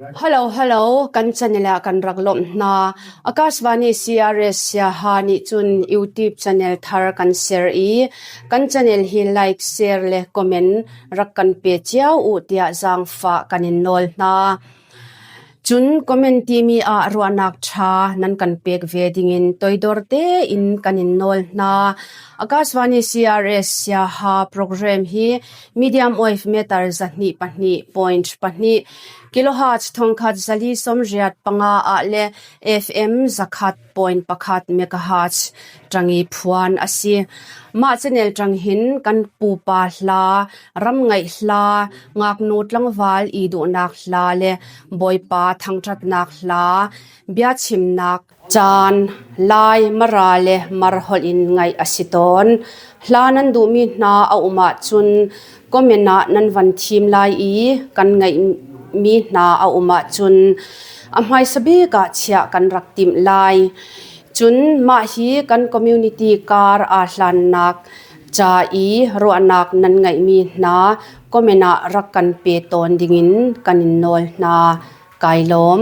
Hello hello kan channel ah kan rak lawmh hna. Akashvani CRS Siaha nih cun YouTube channel thar kan ser i kan channel hi like, share le comment rak kan pe cio u tiah zaangfah kan in nawl hna. Cun comment timi ah ruahnak ṭha nan kan pek ve dingin toidor tein kan in nawl hna. Akashvani CRS Siaha program hi medium wave meter 202.2 kilohertz 1485 ah le FM 100.1 megahertz ṭangi phuan a si. Mah channel ṭang hin kan pupa hla, ram ngaih hla, ngaknu tlangval i duhnak hla le Bawipa thangṭhatnak hla, biachimnak caan, Lai, Mara le Mar holh in ngaih a si tawn. Hla nan duhmi hna a um ahcun comment ah nan van thim lai i kan ngaihmi hna a um ahcun a hmaisa bik ah chiah kan rak timh lai. Cun mah hi kan community kar aa hlannak ca i ruahnak nan ngeihmi hna comment ah rak kan pe tawn dingin kan in nawl hna. Kai lawm.